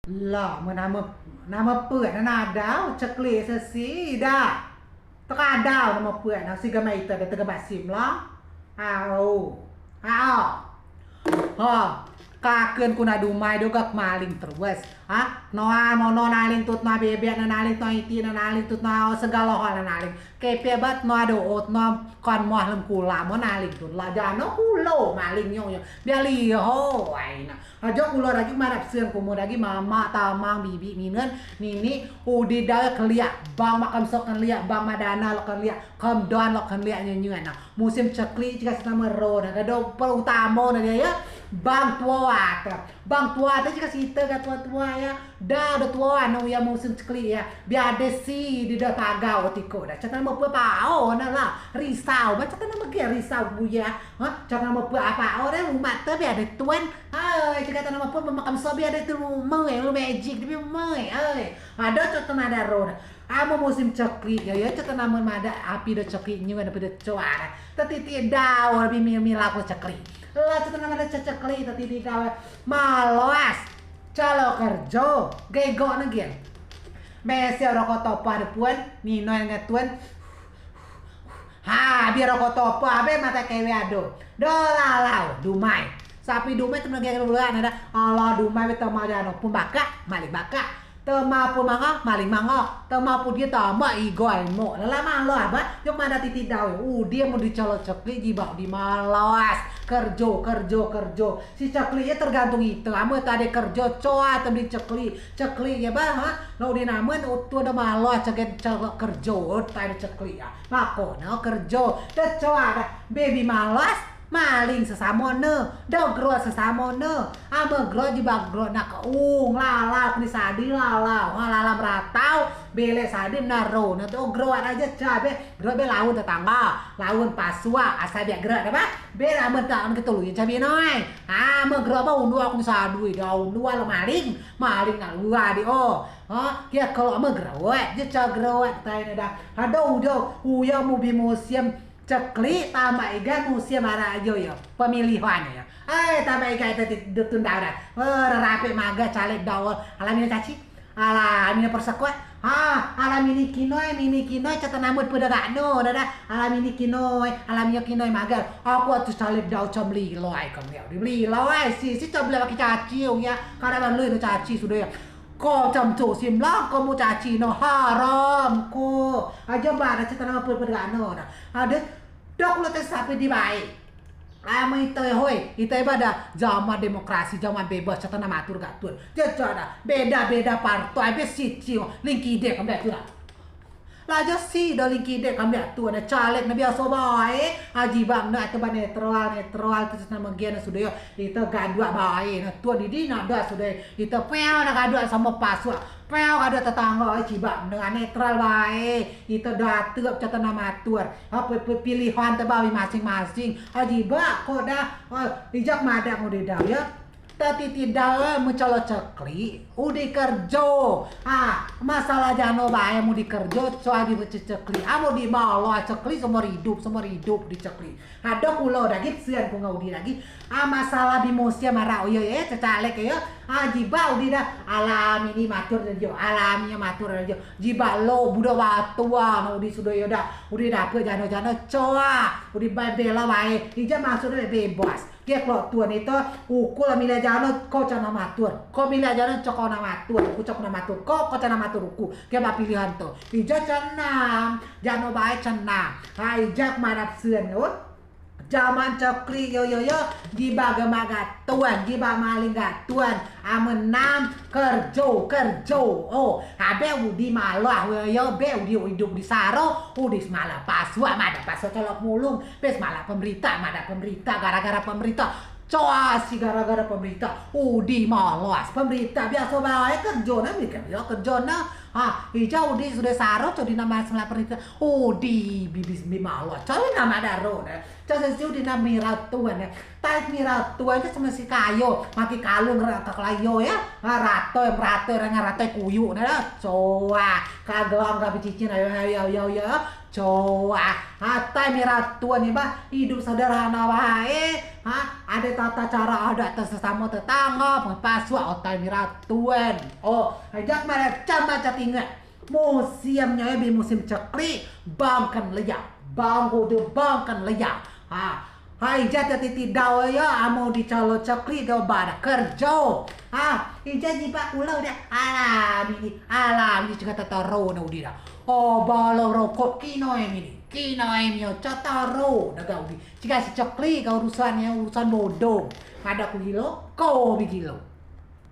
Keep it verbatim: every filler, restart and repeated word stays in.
Lah, mun nama, nama pet ne nadau, ceklik sesi da. Tekadau nama pet ne, si gemai ite da tegemai sim lah. Au. Au. Ha, kaken ku nak dumai do gak maling terus. Ha, noa mono naling tut, noa bebek ne naling, noa iti ne naling tut, noa segalo hal ne naling. Kepek bat noa doot, noa kon moa lem kulo mo naling tut. Lah jano kulo maling nyo nyo. Biar liho ai na. Ajo kulo dagi marap sien kumu dagi mama, tamang, bibi, minen, nini, udi dau keliak, bang makam sok keliak, bang madana lok keliak, kam don lok keliak nyenyen na. Musim ceklik cika sita mero na, gado perutamo na dia ya, bang tuat. Bang tuat cika sita ga tua-tua ya. Da, da tua anu ya musim ceklik ya. Biar ade si di da tagau tiko da. Cata nama pe pao na lah. Risau, ba cata nama ge risau buya. Ha, cata nama pe apa ore umat te biar ade tuen. Hai, cika tana mape makam sobi ade tu mei, lu magic, tapi mei, ai. Ade cok tana daro. Amen musim ceklik, ya, ya, cok tana madeak api do ceklik nyu, api do coa. Tetiti dau, api mi, mi laku ceklik. Lah, cok tana madeak ceklik, tetiti dau. Malas. Calo kerjo, gego ne gen. Mesei rokok topa de pun, nino ngetuen. Ha, biar rokok topo, abe mata kewe ado. Do lalau, dumai. Sapi dumai temen geng lulan ada. Alah, dumai be temau jano pun bakak, maling bakak. Temau pun mango, maling mango. Temau pun dia tama igo aimo. Lala malo aba, yok mada titi dau. Udi mu di calo ceklik jibeak di malas. Kerjo, kerjo, kerjo. Si ceklik ye tergantung ite. Amen tade kerjo, coa te beli ceklik. Ceklik ye ba, ha? Lo di namen utu do malas, ceklik, ceklik kerjo, tai do ceklik ya. Mako ne kerjo, te coa da, baby malas, maling sesamo ne, do gero sesamo ne, amen gero jibeak gero nak ung, lalau, kuni sadi lalau, ha, lalau meratau, belek sadi menaro, ne tu gero aja cabe, gero be laun tetangga, laun pasuak, asal biak gero da ba, be amen tak anu ketelu ye cabe noi, amen gero ba undua kuni sadui, da undua lo maling, maling nak lua di o, ha, kia kalau amen gero, je ca gero, tai ne da, ado ujo, uyo mu bi musim, Ceklik, tambah igai musim arak ajo yo, pemilihan yo. Ai, tambah igai te ti-, ditunda dah. Eh, rerape maga caleg dau, alam ini caci. Alam ini persekuat. Ha, alam ini kinoi, mini kinoi, cata namut pada gak no, dah, dah. Alam ini kinoi, alam ini kinoi maga. Aku atu caleg dau cemli loi kami. Dibeli loi, si, si cemli laki caci, ya. Kada ban lui no caci sudah ya. Ko cam tu simlang, ko mu caci no haram ko. Aja ba da cetana apa pergano da. Ada dok lo te sapi di bae. Ama ite hoi, ite ba da zaman demokrasi, zaman bebas, cetana matur gatun. Jaja da, beda-beda partai, be sici, lingkide kembe tu da. Lajo si do lingkidek kembiak tun ne caleg ne biaso bae. Aji bang ne ate ba netral, netral tu cetana megen ne sudo yo. Ite gaduak bae ne tun didi ne da sudo. Ite peau ne gaduak samo pasuak. Peau gaduak tetanggo, aji bang ne netral bae. Ite da tup cetana matur. Apa pe-, pilihan te bawi masing-masing. Aji bang ko da, oh, ijak madak ngudi dau ya. Tati tidal mecalo ceklik, udi kerjo. Ah, masalah jano bae mu di kerjo, coa di ceklik. Amu di balo ceklik seumur idup, seumur idup di ceklik. Ado kulo dagi sian ku ngau di dagi. Ah, masalah di musim arak uyo ye, cecalek ye. Ah, jibeak udi da, alami ni matur da jo, alami ye matur da jo. Jibeak lo budak batuan udi sudo yo da, udi dapet jano-jano coa, udi ba-, bela bae. Ija maksud bebas. Kie kelok tun ite, uku lah milih jano, ko cana matur. Ko milih jano, cok ko na matur. Uku cok na matur. Ko, ko cana matur uku. Kie ba pilihan tu. Ija cenam, jano bae cenam. Ha, ija kemarap sen, yo. Zaman ceklik, yo, yo, yo. Jibeak gemak gatun, jibeak maling gatun. Amen nam, kerjo, kerjo. Oh, abe udi malah, yo, yo, be udi idup di saro, udi semalah pasuak, madeak pasuak colok mulung. Pes malah pemerintah, madeak pemerintah, gara-gara pemerintah. Coa si gara-gara pemerintah, udi malas. Pemerintah biaso bae kerjo ne, bikin yo kerjo ne. Ha, ija udi sudo saro, coa di nama semalah pemerintah. Udi bibis bi malas. Coa di nama daro ne. Coa si udi nama mirau tun ne. Tai mirau tun ne sama si kayo, maki kalung ra-, ka kelayo ya. Ha, ratoi, ratoi, ranga ratoi kuyu ne. Coa, kagelang ka bicicin, ayo, ayo, ayo, ayo. Coa, atai mi ratuen ni ba, idup sederhana bae. Ha, ade tata cara adat sesamo tetanggo, pasuak atai mi ratuen. O, ajak mare cam ba ca tinget. Musim nyo bi musim ceklik, bang kan leyak, bang udu bang kan leyak. Ha, hai jat titi dau yo, amen udi calo ceklik do ba da kerjo. Ha, ijai jibeak kulo da, alam ini, alam ini cegah tetero ne udi da. O, balo rokok kino em ini, kino em yo, cetero da ga udi. Cegah si ceklik ga urusan yo, urusan bodong. Ade ku gilo, ko bi gilo.